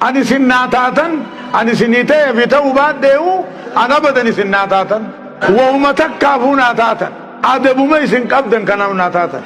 Ani isin naa taatan, ani isinii ta'ee fi ta'uu baadhee'u, an abadan isin naa taatan. Wahuma takkaafuu naa taatan. Adabuma isin qabdan kanaaf naa taatan.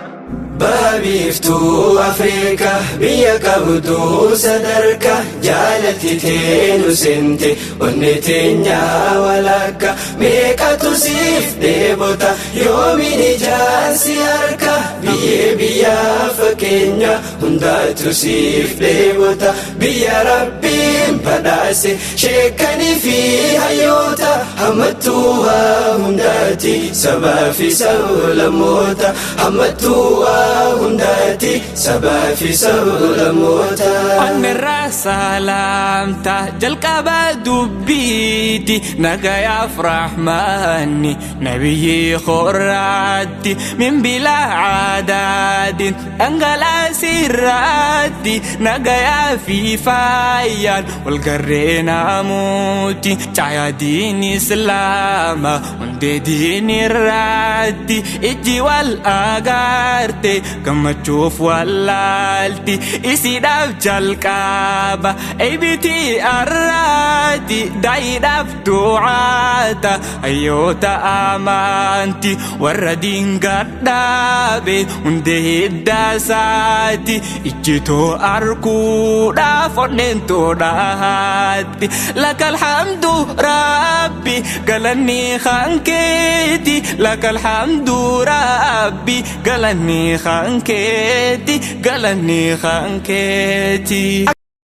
Baha biiftuu Afrikaa biyya qabdu sadarkaa jaalatti teenu seente onnee teenya walakka meeqatu siif dheebota yoomiin ijaan si harka biyyee biyyaa fakkeenya hundaatu siif dheebota biyya rabbiin badhaase sheekanii fi hayyoota hammattuu waa hundaati sabaa fi sablammoota hammattuu waa hundaati sabaa fi sablammoota. Onnirraa salaamta jalqaba dubbiiti nagayaaf rahmaanni nabiyyi qorraatti min bilaa caadaadin dhangalaasirraatti nagayaa fi faayaan walgarree naamuuti caayaa diin islaama hundee diin irraatti ijji wal agaarte gammachuuf wallaalti isiidhaaf jalqaba eebitii arraati daa'iidhaaf du'aata hayyoota amanti warra diingadhaabe hundee hiddaasaati ijjitoo arguudhaaf onneen toodhaatti lakal hamdu rabbi galanni hankeeti lakal hamdu rabbi galanni hankeeti galanni hankeeti.